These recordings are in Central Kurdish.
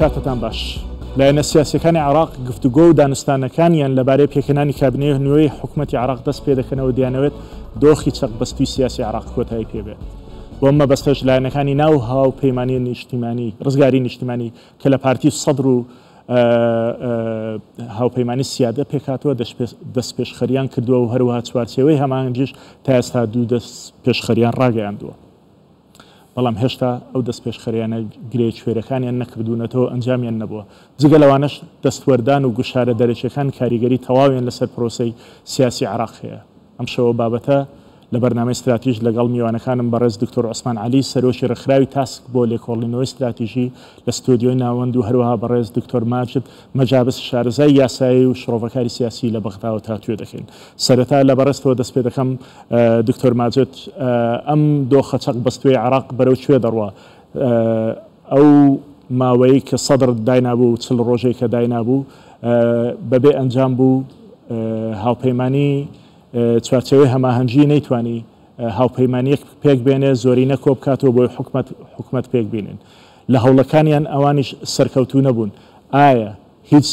کاتتان باش. لایەنە سیاسیەکانی عێراق گفتوگۆ و دانوستانەکانیان لەبارەی پێکهێنانی کابینەی نوێی حکومەتی عێراق دەست پێدەکەنەوە دەیانەوێت دۆخی چەقبەستووی سیاسی عێراق کۆتایی پێبێت. بۆ ئەم مەبەستەش لایەنەکانی ناو هاوپەیمانی نیشتیمانی ڕزگاری نیشتیمانی کە لە پارتی و سەدر و هاوپەیمانی سیادە پێکهاتووە دەستپێشخەریان کردووە و هەروەها چوارچێوەی هەماهەنگیش تا ئێستا دوو دەستپێشخەریان ڕاگەیاندووە. بەڵام هێشتا ئەو دەستپێشخەریانە گرێ کوێرەکانیان نەکردوونەتەوە ئەنجامیان نەبووە. جگە لەوانەش دەستوەردان و گوشارە دەرەکیەکان کاریگەری تەواویان لەسەر پرۆسەی سیاسی عێراق هەیە. ئەم شەوە بابەتە لە بەرنامەی ستراتیژ لەگەڵ میوانەکانم بەڕێز دکتۆر عوسمان عەلی سەرۆکی ڕێکخراوی تاسک بۆ لێکۆڵینەوەی ستراتیژی لە ستۆدیۆی ناوەند و هەروەها بەڕێز دکتۆر ماجد مەجابس شارەزای یاسایی و شڕۆڤەکاری سیاسی لە بەغداوە تاوتوێ دەکەین. سەرەتا لە بەڕێزتەوە دەست پێ دەکەم دکتۆر ماجد ئەم دۆخە چەق بەستووەی عێراق بەرەو کوێ دەڕوا؟ ئەو ماوەیەی کە سەدر داینابوو 40 ڕۆژەی کە داینابوو بەبێ ئەنجام بوو هاوپەیمانی چوارچێوەی هەماهەنگی نەیتوانی هاوپەیمانیەک پێک بێنێ زۆرینە کۆ بکاتەوە بۆی حکومەت حکومەت پێک بینن لە هەوڵەکانیان ئەوانیش سەرکەوتوو نەبوون ئایا هیچ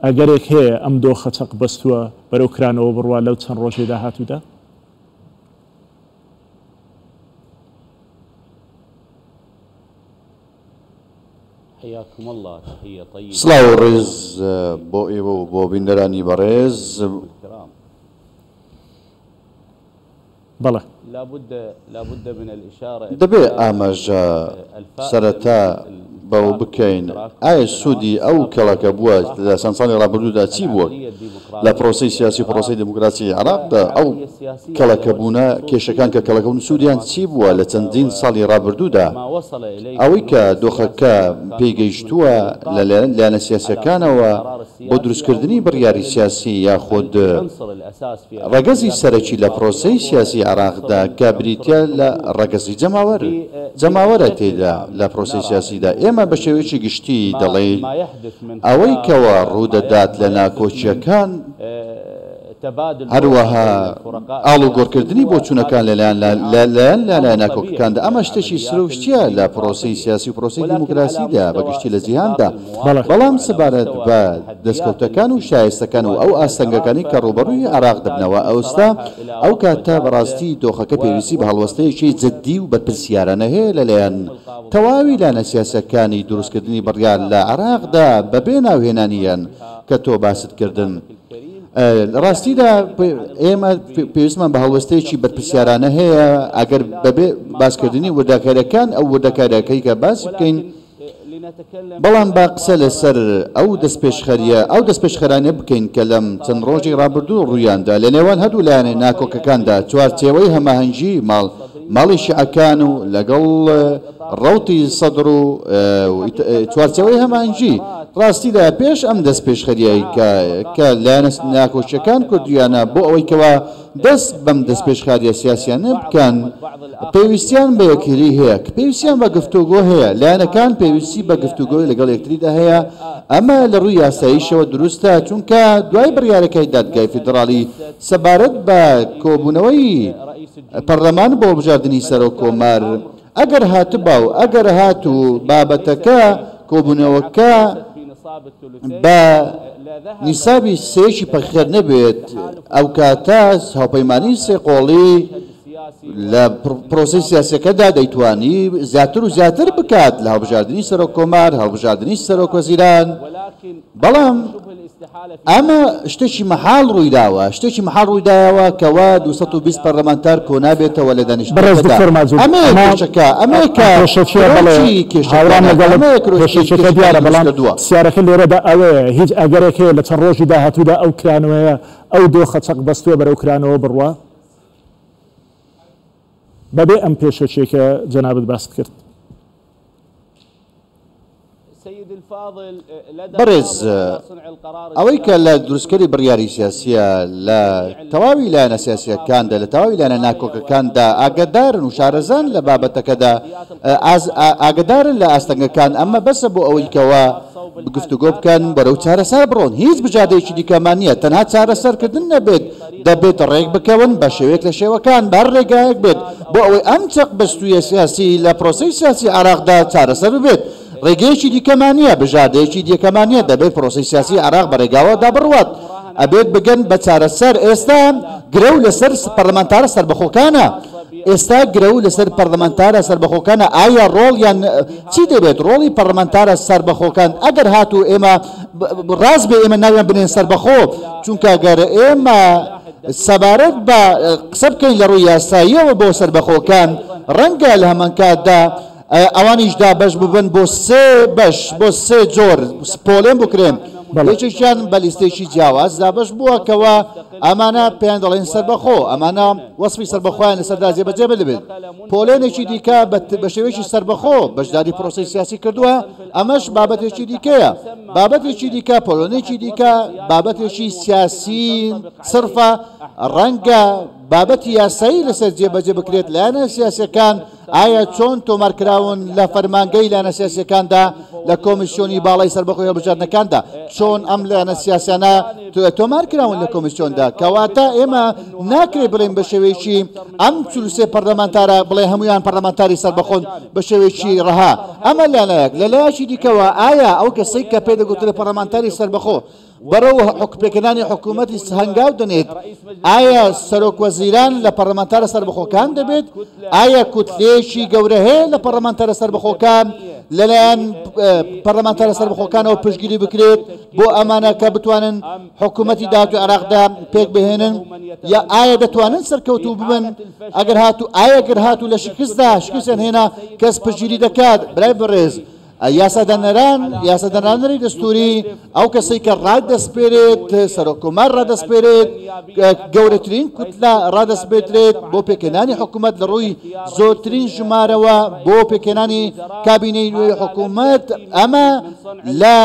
ئەگەرێک هەیە ئەم دۆخە چەق بەستووە بەرەو کرانەوە بڕوا لەو چەند ڕۆژەی داهاتوودا؟ سڵاو و ڕێز بۆ ئێوە و بۆ بینەرانی بەڕێز. بەڵێ. دەبێ ئاماژە سەرەتا بەوە بکەین ئایا سوودی ئەو کەڵەکەبووە لە چەند ساڵی ڕابردوودا چی بووە لە پرۆسەی سیاسی و پرۆسەی دیموکراسی عێراقدا؟ ئەو کەڵەکەبوونە، کێشەکان کە کەڵەکەبوون سوودیان چی بووە لە چەندین ساڵی ڕابردوودا؟ ئەوەی کە دۆخەکە پێی گەیشتووە لە لایەنە سیاسییەکانەوە بۆ دروستکردنی بڕیاری سیاسی یاخود ڕەگەزی سەرەکی لە پرۆسەی سیاسی عێراقدا کە بریتیە لە ڕەگەزی جەماوەر، جەماوەرە تێیدا لە پرۆسەی سیاسیدا، ئێمە بە شێوەیەکی گشتی دەڵێین ئەوەی کەوا ڕوودەدات لە ناکۆکییەکان، هەروەها ئاڵوگۆڕکردنی بۆچوونەکان لەلایەن لایەن ناکۆکەکاندا، ئەمە شتێکی سروشتییە لە پرۆسەی سیاسی و پرۆسەی دیموکراسیدا بە گشتی لە جیهاندا، بەڵام سەبارەت بە دەستکەوتەکان و شایستەکان و ئەو ئاستەنگەکانەی کە ڕووبەڕووی عێراق دەبنەوە ئەوستا ئەو کاتە بەڕاستی دۆخەکە پێویستی بە هەڵوەستەیەکی جددی و بەرپرسیارانە هەیە لەلایەن تەواوی لایەنە سیاسیەکانی دروستکردنی بڕیار لە عێراقدا بەبێ ناوهێنانیان کە تۆ باست کردن. لە ڕاستیدا ئێمە پێویستمان بە هەڵوێستەیەکی بەرپرسیارانە هەیە ئەگەر بەبێ باسکردنی وردەکاریەکان ئەو وردەکاریەکەی کە باسی بکەین بەڵام با قسە لەسەر ئەو دەستپێشخەرییە ئەو دەستپێشخەرانە بکەین کە لەم چەند ڕۆژی ڕابردوو ڕوویاندا لە نێوان هەردوو لایەنە ناکۆکەکاندا چوارچێوەی هەماهەنگی ماڵ ماڵی شیعەکان و لەگەڵ ڕەوتی سەدر و چوارچێوەی هەماهەنگی ڕاستیدا پێش ئەم دەستپێشخەرییەی کە کە لایەنە ناکۆکییەکان کردوویانە بۆ ئەوەی کەوا دەست بەم دەستپێشخارییە سیاسییانە بکەن، پێویستیان بە یەکتری هەیە، پێویستیان بە گفتوگۆ هەیە، لایەنەکان پێویستی بە گفتوگۆی لەگەڵ یەکتریدا هەیە، ئەمە لە ڕووی یاساییشەوە دروستە، چونکە دوای بڕیارەکەی دادگای فیدڕاڵی سەبارەت بە کۆبوونەوەی پەرلەمان بۆ هەڵبژاردنی سەرۆک کۆمار، ئەگەر هاتبا و ئەگەر هاتوو بابەتەکە، کۆبوونەوەکە، بە نیسابی سێیەکی پەکخەر نەبێت، ئەوکاتە هاوپەیمانیی سێقۆڵی لە پرۆسەی سیاسییەکەدا دەیتوانی زیاتر و زیاتر بکات لە هەڵبژاردنی سەرۆککۆمار، هەڵبژاردنی سەرۆکوەزیران، بەڵام ئەمە شتێکی مەحاڵ ڕوویداوە، شتێکی مەحاڵ ڕوویدایەوە کەوا 220 پەرلەمانتار کۆنابێتەوە لە بەڕێز دانیشتنەکەدا. دکتۆر ماجد، ئەمەیە ئەمە کێشەکە، ئەمەیە کە پێشەکییە، بەڵێ کرۆکی کێشەکانە، هاوڕام لەگەڵت، ئەمەیە کرۆکی پێشەکیەکە دیارە، کێشەکانی بەڵام دروستکردووە. پرسیارەکە لێرەدا ئەوەیە هیچ ئەگەرێک هەیە لە چەند ڕۆژی داهاتوودا ئەو کرانەوەیە، ئەو دۆخە چەقبەستووە بەرەو کرانەوە بڕوا؟ بەبێ ئەم پێشەکیەی کە جەنابت باست کرد. بەڕێز، ئەوەی کە لە دروستکەری بڕیاری سیاسییە لە تەواوی لایەنە سیاسییەکاندا، لە تەواوی لایەنە ناکۆکەکاندا ئاگادارن و شارەزان لە بابەتەکەدا، ئاگادارن لە ئاستەنگەکان، ئەمە بەسە بۆ ئەوەی کەوا گفتوگۆ بکەن بەرەو چارەسەر بڕۆن، هیچ بژاردەیەکی دیکەمان نییە تەنها چارەسەرکردن نەبێت، دەبێت ڕێک بکەون بە شێوەیەک لە شێوەکان، بە هەر ڕێگایەک بێت، بۆ ئەوەی ئەم چەقبەستوویە سیاسی لە پرۆسەی سیاسی عێراقدا چارەسەر ببێت. ڕێگەیەکی دیکەمان نییە، بژاردەیەکی دیکەمان نییە، دەبێت پرۆسەی سیاسی عێراق بە ڕێگاوەدا بڕوات، ئەبێت بگەن بە چارەسەر، ئێستا گرەو لەسەر پەرلەمانتارە سەربەخۆکانە، ئێستا گرەو لەسەر پەرلەمانتارە سەربەخۆکانە، ئایا ڕۆڵیان چی دەبێت، ڕۆڵی پەرلەمانتارە سەربەخۆکان ئەگەر هاتوو ئێمە ڕاست بێ ئێمە ناویان بنێن سەربەخۆ، چونکە گەر ئێمە سەبارەت بە قسە بکەین لە ڕووی یاساییەوە بۆ سەربەخۆکان، ڕەنگە لە هەمانکاتدا ئەوانیش دابەش ببن بۆ سێ بەش، بۆ سێ جۆر پۆلێن بکرێن، یەکێکیان بە لیستێکی جیاواز دابەش بووە کەوا ئەمانە پێیان دەڵێن سەربەخۆ، ئەمانە وەسفی سەربەخۆیان لەسەردا جێبەجێ بدەبێت. پۆلێنێکی دیکە بە شێوەیەکی سەربەخۆ بەشداری پرۆسەی سیاسی کردووە، ئەمەش بابەتێکی دیکەیە. بابەتێکی دیکە، پۆلۆنێکی دیکە، بابەتێکی سیاسی سرفە، ڕەنگە بابەتی یاسایی لەسەر جێبەجێ بکرێت، لایەنە سیاسیەکان ئایا چۆن تۆمارکراون لە فەرمانگەی لایەنە سیاسیەکاندا، لە کۆمیسیۆنی باڵای سەربەخۆی هەڵبژاردنەکاندا، چۆن ئەم لایەنە سیاسیانە تۆمارکراون لە کۆمیسیۆندا، کەواتە ئێمە ناکرێت بڵێین بە شێوەیەکی ئەم 43 پەرلەمانتارە بڵێ هەمویان پەرلەمانتاری سەربەخۆن بە شێوەیەکی ڕەها، ئەمە لەلایەک، لەلایەکی دیکەوە ئایا ئەو کەسەی کە پێ دەگوترێت پەرلەمانتاری سەربەخۆ بەرەو پێکهێنانی حکوومەتی هەنگاو دەنێت، ئایا سەرۆک وەزیران لە پەرلەمانتارە سەربەخۆکان دەبێت؟ ئایا کوتلەیەکی گەورە هەیە لە پەرلەمانتارە سەربەخۆکان لەلایەن پەرلەمانتارە سەربەخۆکانەوە پشتگیری بکرێت بۆ ئەمانە کە بتوانن حکوومەتی داهاتووی عێراقدا پێک بهێنن؟ یا ئایا دەتوانن سەرکەوتوو ببن؟ ئەگەر هاتوو ئایا گەر هاتوو لە شکستدا شکستیان هێنا کەس پشتگیری دەکات؟ برای بەڕێز یاسادانەران، یاسادانەری دەستووری، ئەو کەسەی کە ڕادەسپێرێت، سەرۆککۆمار ڕادەسپێرێت، گەورەترین کوتلە ڕادەسپێردرێت بۆ پێکهێنانی حکوومەت لە ڕووی زۆرترین ژمارەوە بۆ پێکهێنانی کابینەی نوێی حکوومەت، ئەمە لە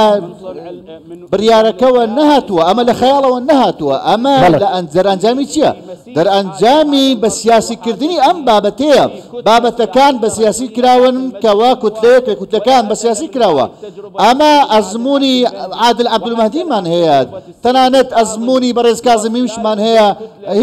بڕیارەکەوە نەهاتووە، ئەمە لە خەیاڵەوە نەهاتووە، ئەمە لە دەرئەنجامی چییە؟ دەرئەنجامی بە سیاسی کردنی ئەم بابەتەیە، بابەتەکان بە سیاسی کراون کەوا کوتلەیەک لە کوتلەکان بە سیاسی کراوە، ئەمە ئەزموونی عادل عەبدولمەهدیمان هەیە، تەنانەت ئەزموونی بەڕێز کازمیشمان هەیە،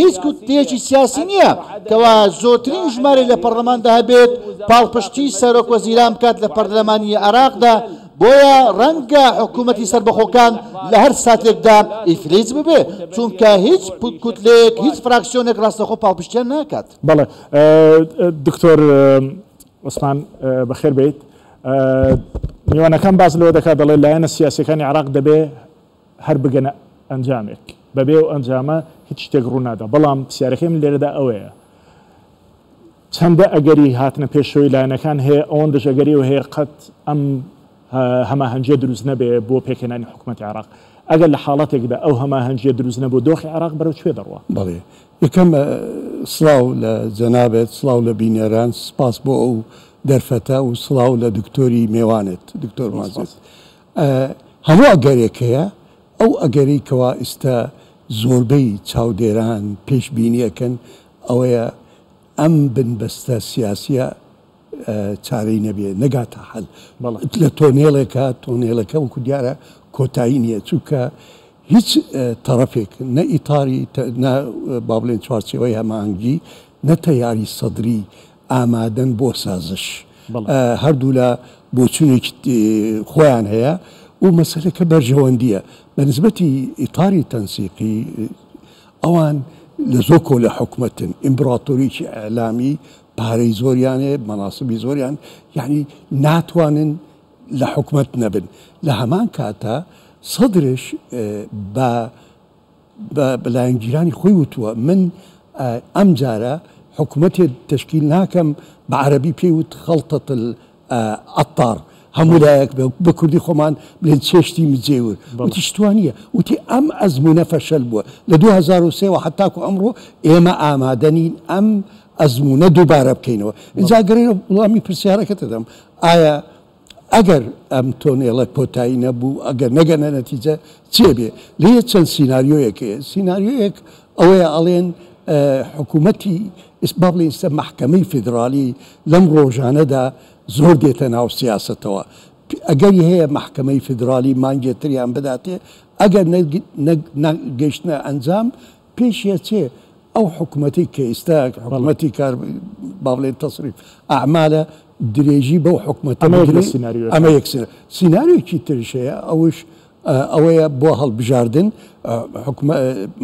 هیچ کوتلەیەکی سیاسی نییە کەوا زۆرترین ژمارەی لە پەرلەماندا هەبێت پاڵپشتی سەرۆک وەزیران بکات لە پەرلەمانی عێراقدا، بۆیە ڕەنگە حکوومەتی سەربەخۆکان لە هەر ساتێکدا ئیفلیج ببێ، چونکە هیچ کوتلەیەک، هیچ فراکسیۆنێک ڕاستەخۆ پاڵپشتیان ناکات. بەڵێ دکتۆر عوسمان بەخێر بێیت. میوانەکان باس لەوە دەکات دەڵێ لایەنە سیاسیەکانی عێراق دەبێ هەر بگەنە ئەنجامێک، بەبێ ئەو ئەنجامە هیچ شتێک ڕوونادا. بەڵام پرسیارەکەی من لێرەدا ئەوەیە چەندە ئەگەری هاتنە پێشەوەی لایەنەکان هەیە، ئەوەندەش ئەگەری ئەوە هەیە قەت ئەم هەماهەنگییە دروست نەبێ بۆ پێکهێنانی حکومەتی عێراق. ئەگەر لە حاڵەتێکدا ئەو هەماهەنگییە دروست نەبوو، دۆخی عێراق بەرەو کوێ دەڕوا؟ بەڵێ. یەکەم سڵاو لە جەنابت، سڵاو لە بینەران، سپاس بۆ ئەو دەرفەتە و سڵاو لە دکتۆری مێوانت، دکتۆر ماجد. هەموو ئەگەرێک هەیە، ئەو ئەگەرەی کەوا ئیستا زۆربەی چاودێران پێشبینی ئەکەن ئەوەیە ئەم بنبەستە سیاسیە چارەی نەبێ نەگاتە حەل لە تۆنێڵێکە تۆنێڵەکە وەکو دیارە کۆتایی نییە چونکە هیچ تەڕەفێک نە ئیتاری نە با بڵێن چوارچێوەی هەماهەنگی نە تەیاری سەدری ئامادەن بۆ سازش هەردوولا بۆچونێکی خۆیان هەیە و مەسەلەکە بەرژەوەندیە بە نسبەتی ئیتاری تەنسیقی ئەوان لە زۆر کۆ لە حکومەتن ئیمبراتۆریکی ئیعلامی پارەی زۆریان هەیە مەناسبی زۆریان یعنی ناتوانن لە حکومەت نەبن لە هەمان کاتا سەدرش بە بە لایەنگیرانی خۆی وتووە من ئەم جارە حکومەتێ تەشکیل ناکەم بە عەرەبی پێی وت خەڵتەت العطار هەموو لایەک بە کوردی خۆمان بلێن چێشتی مجێور وتی شتوا نییە وتی ئەم ئەزموونە فەشەل بووە لە 2003 وە حتاکو ئەمڕۆ ئێمە ئامادە نین ئەم ئەزموونە دووبارە بکەینەوە ئینجا گەرێ وڵامی پرسیارەکەت دەدەم ئایا ئەگەر ئەم تۆنێڵە کۆتایی نەبوو، ئەگەر نەگەنە نەتیجە چی ئەبێ؟ لێ چەند سیناریۆیەک هەیە، سیناریۆیەک ئەوەیە ئەڵێن حکوومەتی با بڵێین ئیستا مەحکەمەی فیدراڵی لەم ڕۆژانەدا زۆر دێتە ناو سیاسەتەوە، ئەگەری هەیە مەحکەمەی فیدراڵی مانگێ تریان بداتێ، ئەگەر نەگەیشتنە ئەنجام پێشی ئەچێ ئەو حکومەتەی کە ئیستا حکومەتی کار با بڵێن تەسریف ئەعمالە. درێژی بەو حکومەتە بگرن. ئەمە یەک سیناریۆ. سیناریۆیەکی تریش هەیە ئەوش ئەوەیە بۆ هەڵبژاردن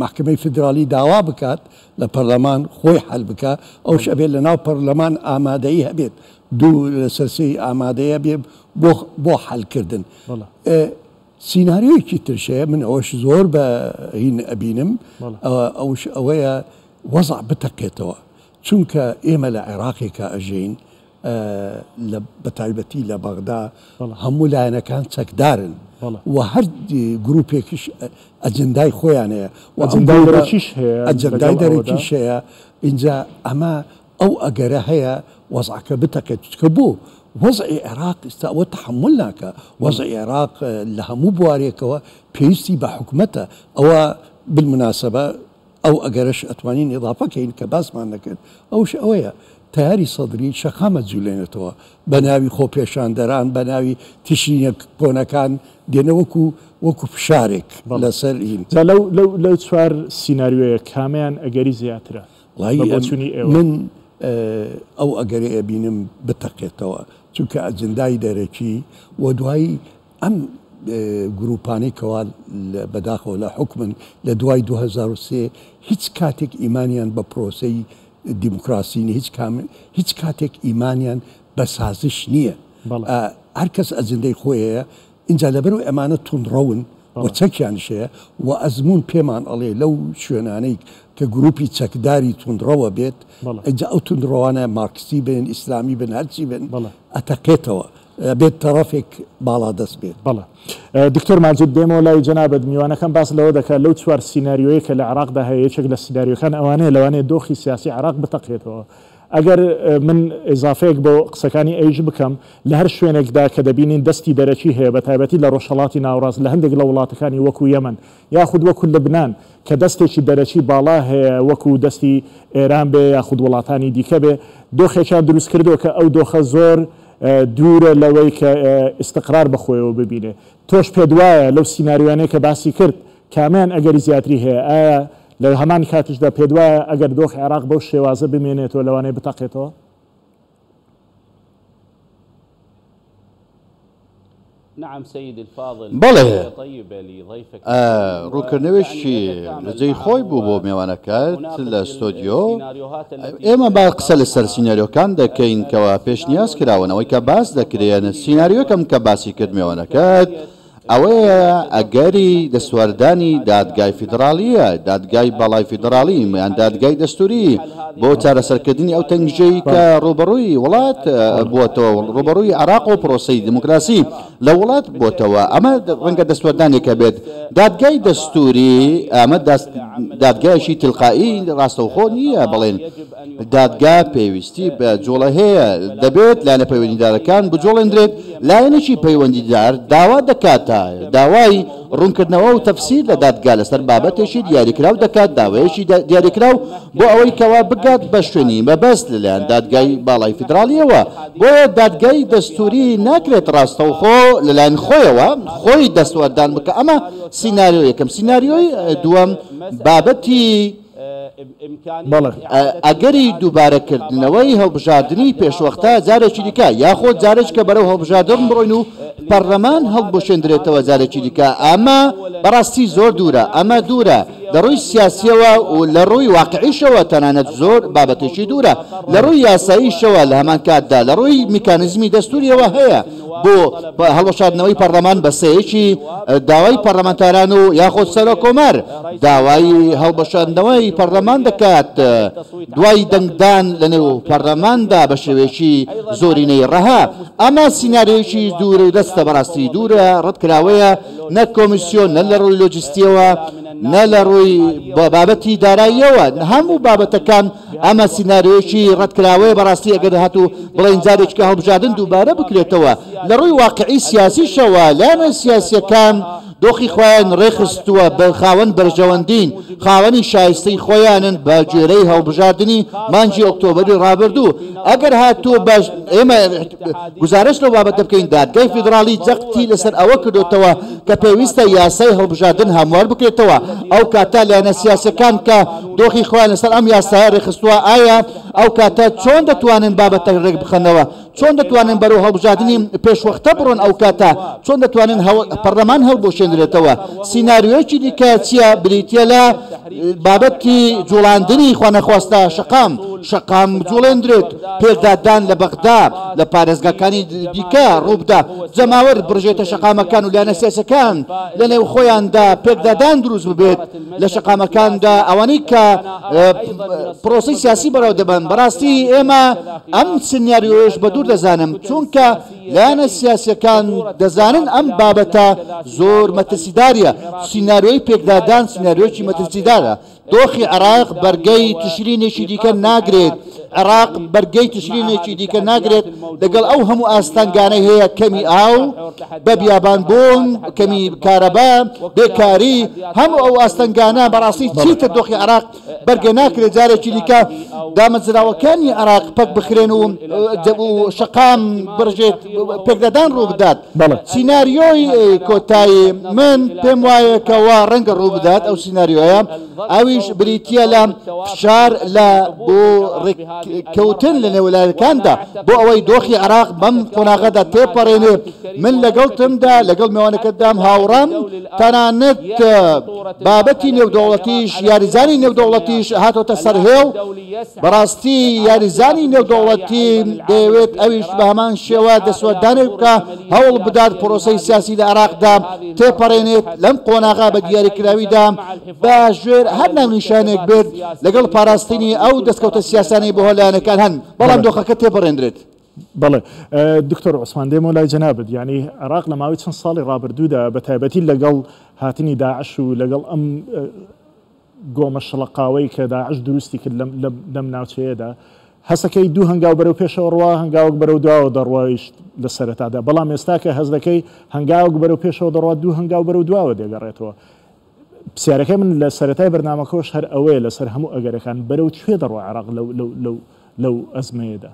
مەحکەمەی فیدراڵی داوا بکات لە پەرلەمان خۆی حەل بکا، ئەوش ئەبێت لەناو پەرلەمان ئامادەیی هەبێت، دوو لەسەر سێی ئامادەیی هەبێت بۆ حەلکردن. سیناریۆیەکی ترش هەیە من ئەوەش زۆر بە هین ئەبینم، ئەوش ئەوەیە وەزع بتەقێتەوە، چونکە ئێمە لە عێراقێکا ئەژێین لە بەتایبەتی لە بەغدا هەموو لایەنەکان چەکدارن و هەر گروپێکیش ئەجندای خۆیان هەیە و ئەجندای دەرەکیش هەیە ئەجندای دەرەکیش هەیە. ئینجا ئەمە ئەو ئەگەرە هەیە وەزعەکە بتەقێت، چونکە بۆ وەزعی عێراق ئیستا ئەوە تەحەمول ناکا، وەزعی عێراق لە هەموو بوارێکەوە پێویستی بە حکومەتە. ئەوە بالمناسبە ئەو ئەگەرەش ئەتوانین ئیضافە کەین کە باسمان نەکرد، ئەوش ئەوەیە تەیاری سەدری شەقام ئەجولێنێتەوە بە ناوی خۆپێشاندەران، بە ناوی تشرینە کۆنەکان دێنە وەکو وەکو فشارێک لەسەر هین. جا لەو لەو لەو چوار سیناریۆیە کامەیان ئەگەری زیاترە بە بۆچونی ئێوە؟ من ئەو ئەگەرەی ئەبینم بتەقێتەوە، چونکە ئەجندای دەرەکی و دوایی ئەم گروپانەی کەوا بەداخەوە لە حوکمن لە دوای 2003 هیچ کاتێک ئیمانیان بە پرۆسەی دیموکراسی نیە، هیچ کام هیچ کاتێک ئیمانیان بە سازش نییە، هەر کەس ئەجندەی خۆی هەیە، ئینجا لەبەرئەوەی ئەمانە توندڕەون و چەکیانیش هەیە و ئەزموون پێمان ئەڵێ لەو شوێنانەی کە گروپی چەکداری توندڕەوە بێت ئینجا ئەو توندڕەوانە مارکسی بن ئیسلامی بن هەرچی بن ئەتەقێتەوە. ئەبێت تەڕەفێک باڵادەست بێت. بەڵێ دکتۆر ماجد دێمەوە لای جەنابت، میوانەکەم باس لەوە دەکات لەو چوار سیناریۆیەی کە لە عێراقدا هەیە یەکێک لە سیناریۆکان ئەوانەیە لەوانەیە دۆخی سیاسی عێراق بتەقێتەوە. ئەگەر من ئیزافەیەک بۆ قسەکانی ئەویش بکەم لە هەر شوێنێکدا کە دەبینین دەستی دەرەکی هەیە بە تایبەتی لە ڕۆژهەڵاتی ناوەڕاست لە هەندێک لە وڵاتەکانی وەکو یەمەن یاخود وەکو لبنان کە دەستێکی دەرەکی باڵا هەیە وەکو دەستی ئێران بێ یاخود وڵاتانی دیکە بێ دۆخێکیان دروست کردووە کە ئەو دۆخە زۆر دوورە لەوەی کە ئیستقرار بە خۆیەوە ببینێ. تۆش پێت وایە لەو سیناریۆیانەی کە باسی کرد کامیان ئەگەری زیاتری هەیە؟ ئایا لە هەمان کاتیشدا پێت وایە ئەگەر دۆخی عێراق بەو شێوازە بمێنێتەوە لەوانەیە بتەقێتەوە؟ بەڵێ، ڕوونکردنەوەیەکی لە جێی خۆی بوو بۆ مێوانەکەت لە ستۆدیۆ. ئێمە با قسە لەسەر سیناریۆکان دەکەین کەوا پێشنیاز کراون، ئەوەی کە باس دەکرێن، سیناریۆکەم کە باسی کرد مێوانەکەت، ئەوەیە ئەگەری دەستوەردانی دادگای فیدڕاڵییە، دادگای باڵای فیدڕاڵی یان دادگای دەستووری بۆ چارەسەرکردنی ئەو تەنگژەی کە ڕووبەڕووی وڵات بووەتەوە، ڕووبەڕووی عێراق و پرۆسەی دیموکراسی لە وڵات بووەتەوە، ئەمە ڕەنگە دەستوەردانێک هەبێت. دادگای دەستووری ئەمە دادگایەکی تیلقائی ڕاستەوخۆ نییە بڵێن دادگا پێویستی بە جوڵە هەیە، دەبێت لایەنە پەیوەندیدارەکان بجوڵێندرێت، لایەنێکی پەیوەندیدار داوا دەکات داوای ڕوونکردنەوە و تەفسیر لە دادگا لەسەر بابەتێکی دیاریکراو دەکات، داوایەکی دیاریکراو بۆ ئەوەی کەوا بگات بە شوێنی مەبەست لەلایەن دادگای باڵای فیدراڵییەوە، بۆیە دادگای دەستووری ناکرێت ڕاستەوخۆ لەلایەن خۆیەوە خۆی دەستوەردان بکات، ئەمە سیناریۆ یەکەم، سیناریۆی دووەم بابەتی. ئەگەری دووبارەکردنەوەی هەڵبژاردنی پێشوەختە جارێکی دیکە، یاخود جارێکە بەرەو هەڵبژاردن بڕۆین و پەرلەمان هەڵبوەشێندرێتەوە جارێکی دیکە، ئەمە بەڕاستی زۆر دوورە، ئەمە دوورە لە ڕووی سیاسییەوە و لە ڕووی واقعیشەوە تەنانەت زۆر بابەتێکی دوورە، لە ڕووی یاساییشەوە لە هەمان کاتدا لە ڕووی میکانیزمی دەستوورییەوە هەیە بۆ هەڵوەشاندنەوەی پەرلەمان بە سێیەکی داوای پەرلەمانتاران و یاخود سەرۆککۆمار داوای هەڵوەشاندنەوەی پەرلەمان دەکات دوای دەنگدان لەنێو پەرلەماندا بە شێوەیەکی زۆرینەی ڕەها. ئەمە سیناریۆیەکی دوور و دەستە، بەڕاستی دوورە، ڕەتکراوەیە، نە کۆمیسیۆن نە لە ڕووی لۆجستییەوە نە لە ڕووی بابەتی داراییەوە، هەموو بابەتەکان ئەمە سیناریۆیەکی ڕەتکراوەیە بەڕاستی ئەگەر هاتوو بڵێین جارێکیکە هەڵبژاردن دووبارە بکرێتەوە لە ڕووی واقعی سیاسیشەوە لایەنە سیاسیەکان دۆخی خۆیان ڕێکخستووە بە خاوەن بەرژەوەندین خاوەنی شایستەی خۆیانن بە گوێرەی هەڵبژاردنی مانگی ئۆکتۆبەری ڕابردوو ئەگەر هاتوو بە ئێمە گوزارشت لەو بابەتە بکەین دادگای فیدراڵی جەختی لەسەر ئەوە کردۆتەوە کە پێویستە یاسای هەڵبژاردن هەموار بکرێتەوە ئەو کاتە لایەنە سیاسیەکان کە دۆخی خۆیان لەسەر ئەم یاسایە ڕێکخستووە ئایا ئەو کاتە چۆن دەتوانن بابەتە ڕێک بخەنەوە؟ چۆن دەتوانن بەرەو هەڵبژاردنی پێشوەختە بڕۆن ئەو کاتە چۆن دەتوانن پەرلەمان هەڵبوەشێنرێتەوە؟ سیناریۆیەکی دیکە چییە؟ بریتییە لە بابەتی جوڵاندنی خوانەخواستە شەقام، شەقام بجوڵێندرێت، پێکدادان لە بەغدا، لە پارێزگاکانی دیکە ڕووبدا، جەماوەر بڕژێتە شەقامەکان و لایەنە سیاسیەکان لەنێو خۆیاندا پێکدادان دروست ببێت لە شەقامەکاندا، ئەوانەی کە پرۆسەی سیاسی بەڕێوە دەبەن، بەڕاستی ئێمە ئەم سنیاریۆیەش بەدوور دەزانم، چونکە لایەنە سیاسیەکان دەزانن ئەم بابەتە زۆر مەترسیداریە، سیناریۆی پێکدادان سیناریۆیەکی مەترسیدارە، دۆخی عێراق بەرگەی تشرینێکی دیکە ناگرێت، عێراق بەرگەی تشرینێکی دیکە ناگرێت لەگەڵ ئەو هەموو ئاستەنگانەی هەیە، کەمی ئاو، بە بیابانبوون، کەمی کارەبا، بێکاری، هەموو ئەو ئاستەنگانە بەڕاستی چیتر دۆخی عێراق بەرگە ناکرێت جارێکی دیکە دامەزراوەکانی عێراق پەک بخرێن و شەقام بڕژێت، پێکدادان ڕووبدات. سیناریۆی کۆتایی من پێم وایە کە وا ڕەنگە ڕووبدات ئەو سیناریۆیە ئەویش بریتییە لە فشار لە بۆ ڕێککەوتن لە نێوەلایەکاندا بۆ ئەوەی دۆخی عێراق بەم قۆناغەدا تێپەڕێنێ. من لەگەڵتمدا لەگەڵ میوانەکەتدام هاوڕام، تەنانەت بابەتی نێودەوڵەتیش یاریزانی نێودەوڵەتیش هاتۆتە سەر هێڵ، بەڕاستی یاریزانی نێودەوڵەتی دەیەوێت ئەویش بە هەمان شێوە دەستوەردانێک بکا، هەوڵ بدات پرۆسەی سیاسی لە عێراقدا تێپەڕێنێت، لەم قۆناغە بە دیاریکراویدا بە ژێر هەر ناونیشانێک بێت لەگەڵ پاراستنی ئەو دەستکەوتە سیاسانەی بۆ لایەنەکان هەن، بەڵام دۆخەکە تێپەڕێندرێت. بەڵێ دکتۆر عوسمان دێمەوە لای جەنابت، یانی عێراق لە ماوەی چەند ساڵی ڕابردوودا بە تایبەتی لەگەڵ هاتنی داعش و لەگەڵ ئەم گۆمە شڵەقاوەی کە داعش دروستی کرد لەم ناوچەیەدا هەسەکەی دوو هەنگاو بەرەو پێشەوە ڕوا هەنگاوک بەرەو دواوە دەڕۆیشت لە سەرەتادا، بەڵام ئێستا کە هەست دەکەی هەنگاوک بەرەو پێشەوە دەڕوا دوو هەنگاو بەرەو دواوە دەگەڕێتەوە. پرسیارەکەی من لە سەرەتای بەرنامەکەوەش هەر ئەوەیە لەسەر هەموو ئەگەرەکان بەرەو کوێ دەڕوا عێراق لەو ئەزمەیەدا؟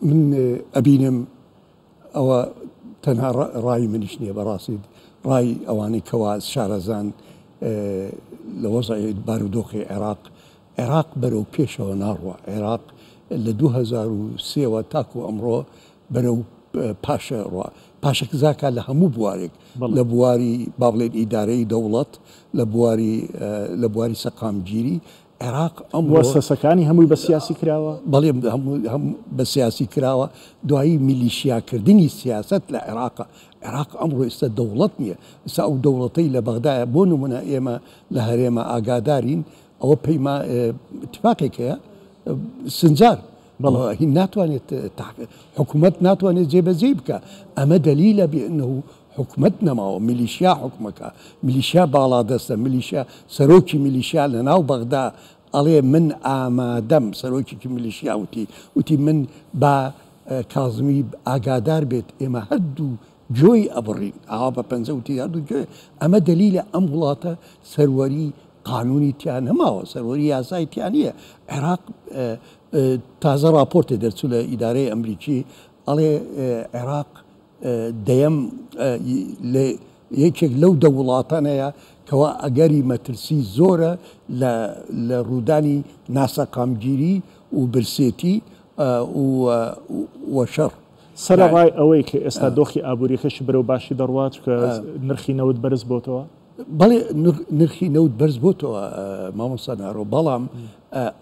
من ئەبینم ئەوە تەنها ڕای منیش نییە بەڕاستی ڕای ئەوانەی کەوا شارەزان لە وەزعی بارودۆخی عێراق عێراق بەرەو پێشەوە ناڕوە عێراق لە 2003ەوە تاکو ئەمڕۆ بەرەو پاشە ڕوا پاشەکزاکە لە هەموو بوارێک لە بواری با بڵێن ئیدارەی دەوڵەت لە بواری لە بواری سەقامگیری عێراق ئەمڕۆ. موەسەسەکانی هەمووی بە سیاسی کراوە؟ بەڵێ هەموو بە سیاسی کراوە، دوایی میلیشیاکردنی سیاسەت لە عێراقە، عێراق ئەمڕۆ ئێستا دەوڵەت نییە، ئێستا ئەو دەوڵەتەی لە بەغدایە بۆ نمونە ئێمە لە هەرێمە ئاگادارین ئەوە پەیما ئیتفاقێک هەیە سنجار هی ناتوانێت حکوومەت ناتوانێت جێبەجێی بکە ئەمە دەلیلە بأنه حکومەت نەماوە میلیشیا حوکمەکا میلیشیا باڵادەستە میلیشیا سەرۆکی میلیشیا لەناو بەغدا ئەڵێ من ئامادەم سەرۆکێکی میلیشیا وتی وتی من با کازمی ئاگادار بێت ئێمە هەردوو گوێی ئەبڕین ئاوا بە پەنجە وتی هەردوو گوێ ئەمە دەلیلە ئەم وڵاتە سەروەری قانونی تیا نەماوە سەروەری یاسای تیا نییە عێراق تازە راپۆرتێ دەرچوو لە ئیدارەی ئەمریکی ئەڵێ عێراق دەیەم لە یەکێک لەو دە وڵاتانەیە کەوا ئەگەری مەترسی زۆرە لە لە ڕوودانی ناسەقامگیری و برسێتی و و شەڕ. سەرەڕای ئەوەی کە ئێستا دۆخی ئابوورییەکەشی بەرەو باشی دەڕوات، چونکە نرخی نەوت بەرز بۆتەوە؟ بەڵێ نرخی نەوت بەرز بۆتەوە مامۆستا نارۆ، بەڵام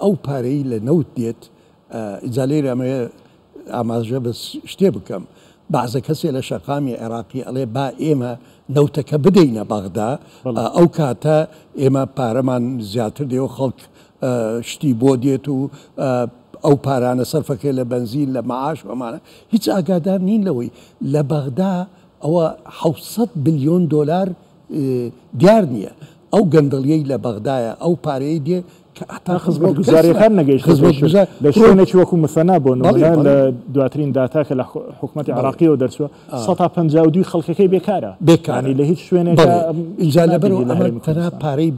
ئەو پارەی لە نەوت دێت ئینجا لێرە ئەمەوێ ئاماژە بە شتێ بکەم، بەعزە کەسێ لە شەقامی عێراقی ئەڵێ با ئێمە نەوتەکە بدەینە بەغدا، ئەو کاتە ئێمە پارەمان زیاتر دێ و خەڵک شتی بۆ دێت و ئەو پارانە سەرفەکرێ لە بەنزین لە مەعاش و ئەمانە. هیچ ئاگادار نین لەوەی لە بەغدا ئەوە 700 بلیۆن دۆلار دیار نییە ئەو گەندەڵیەی لە بەغدایە ئەو پارەیەی دێ کە هەتا خزمەتگوزاریەکان نەگەیشتە لە شوێنێکی وەکو مثەنا بۆ نمونە لە دواترین داتا کە لە حکومەتی عراقیەوە دەرچووە 52% خەڵکەکەی بێکارە بێکارە لە هیچ شوێنێک ئینجا لەبەرەوە ئەمە تەنها پارەی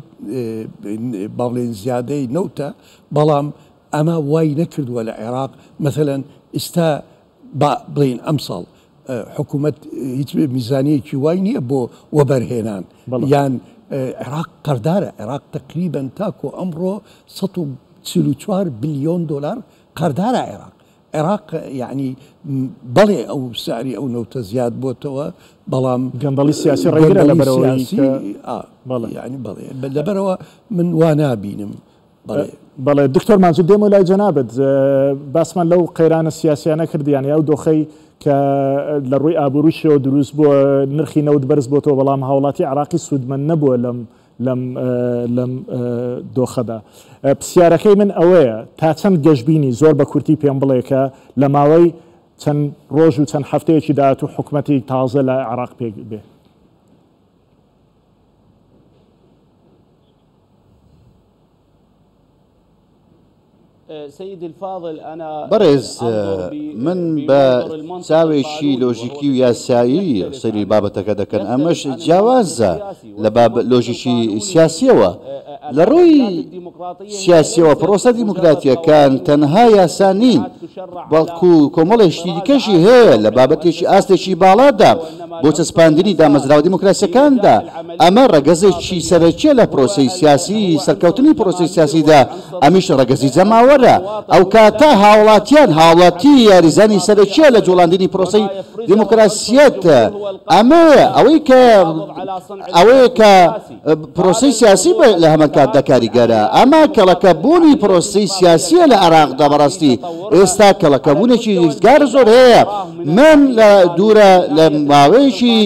با بڵێین زیادەی نەوتە بەڵام ئەمە وای نەکردووە لە عێراق مەسەلەن ئیستا با بڵێین ئەمساڵ حکوومەت هیچ میزانیەکی وای نییە بۆ وەبەرهێنان یان عێراق قەردارە عێراق تقریبا تاکو ئەمڕۆ 44 بلیۆن دۆلار قەردارە عێراق. عێراق یەعنی بەڵێ ئەو سعری ئەو نەوتە زیاد بۆتەوە بەڵام گەندەڵی سیاسی ڕێگرە لە بەرەوەی کە بەڵێ یەعنی بەڵێ لەبەرەوە من وا نابینم بەڵێ. بەڵێ دکتۆر ماجد دێمەوە لای جەنابت باسمان لەو قەیرانە سیاسیانە کرد یانی ئەو دۆخەی کە لە ڕووی ئابووریشەوە دروست بووە نرخی نەوت بەرز بۆتەوە بەڵام هاوڵاتی عێراقی سوودمەند نەبووە لەم لەم لەم دۆخەدا. پرسیارەکەی من ئەوەیە تا چەند گەشبینی، زۆر بە کورتی پێم بڵێ کە لە ماوەی چەند ڕۆژ و چەند هەفتەیەکی داهاتوو حکومەتی تازە لە عێراق پێک بێ؟ بەڕێز من بە چاوێکی لۆژیکی و یاسایی سەیری بابەتەکە دەکەن ئەمەش جیاوازە لە باب لۆژیکی سیاسیەوە لە ڕووی سیاسیەوە پرۆسە دیموکراتیەکان تەنها یاسا نین بەڵکو کۆمەڵێک شتی دیکەشی هەیە لە بابەتێکی ئاستێکی باڵادا بۆ چەسپاندنی دامەزراوە دیموکراسیەکاندا، ئەمە ڕەگەزێکی سەرەکیە لە پرۆسەی سیاسی، سەرکەوتنی پرۆسەی سیاسیدا، ئەمیش ڕەگەزی جەماوەرە، ئەوکاتە هاوڵاتیان، هاوڵاتی یاریزانی سەرەکیە لە جوڵاندنی پرۆسەی دیموکراسیەت، ئەمەیە ئەوەی کە ئەوەیە کە. پرۆسەی سیاسی لە هەمان کاتدا کاریگەرە، ئەمە کەڵەکەبوونی پرۆسەی سیاسییە لە عێراقدا، بەڕاستی ئێستا کەڵەکەبوونێکی یەکجار زۆر هەیە، من لە دوورە لە ماوەیەکی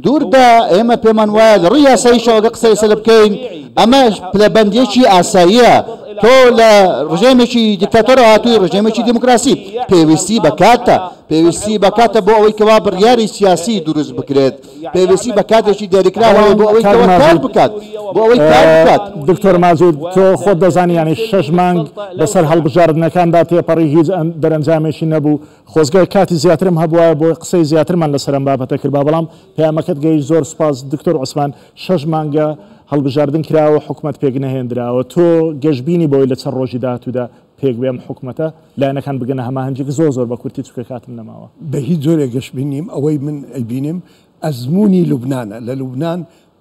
دووردا ئێمە پێمان وایە لە ڕووی یاساییشەوە گەر قسە لەسەر بکەین ئەمە پلەبەندییەکی ئاساییە، تۆ لە ڕژێمێکی دیکتاتۆرەوە هاتووی ڕژێمێکی دیموکراسی، پێویستی بە کاتە، پێویستی بە کاتە بۆ ئەوەی کەوا بڕیاری سیاسی دروست بکرێت. پێویستی بە کاتێکی دیاریکراو هەیە بۆ ئەوەی کەوا کار بکات بۆ ئەوەی کار بکات. دکتۆر ماجید تۆ خۆت دەزانی یانی شەش مانگ بەسەر هەڵبژاردنەکاندا تێپەڕی هیچ دەرەنجامێکی نەبوو خۆزگە کاتی زیاترم هەبوایە بۆ قسەی زیاترمان لەسەر ئەم بابەتە کردبا بەڵام پەیامەکەت گەیشت زۆر سوپاس دکتۆر عوسمان شەش مانگە هەڵبژاردن کراوە حکومەت پێک نەهێندراوە تۆ گەشبینی بەوەی لە چەند ڕۆژی داهاتوودا پێک بێ ئەم حکومەتە لایەنەکان بگەنە هەماهەنگیەک زۆر زۆر بە کورتی چونکە کاتم نەماوە. بە هیچ جۆرێک گەشبین نیم، ئەوەی من ئەیبینم ئەزموونی لوبنانە، لە لوبنان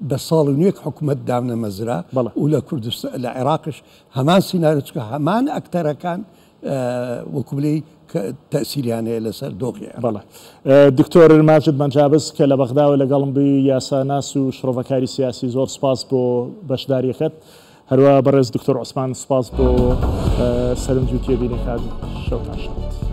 بە ساڵ و نوێک حکومەت دانەمەزرا و لە کوردستان لە عێراقش هەمان سیناریۆ چونکە هەمان ئەکتەرەکان وەکو بلێی تەئسیریان هەیە لەسەر دۆخی عێراق. بەڵێ دکتۆر ماجد مەنجابز کە لە بەغداوە لەگەڵم بووی یاساناس و شڕۆڤەکاری سیاسی زۆر سوپاس بۆ بەشداریەکەت. هەروا بەڕێز دکتۆر عوسمان سوپاس بۆ سەرنج و تێبینەکان شەوتان شاد.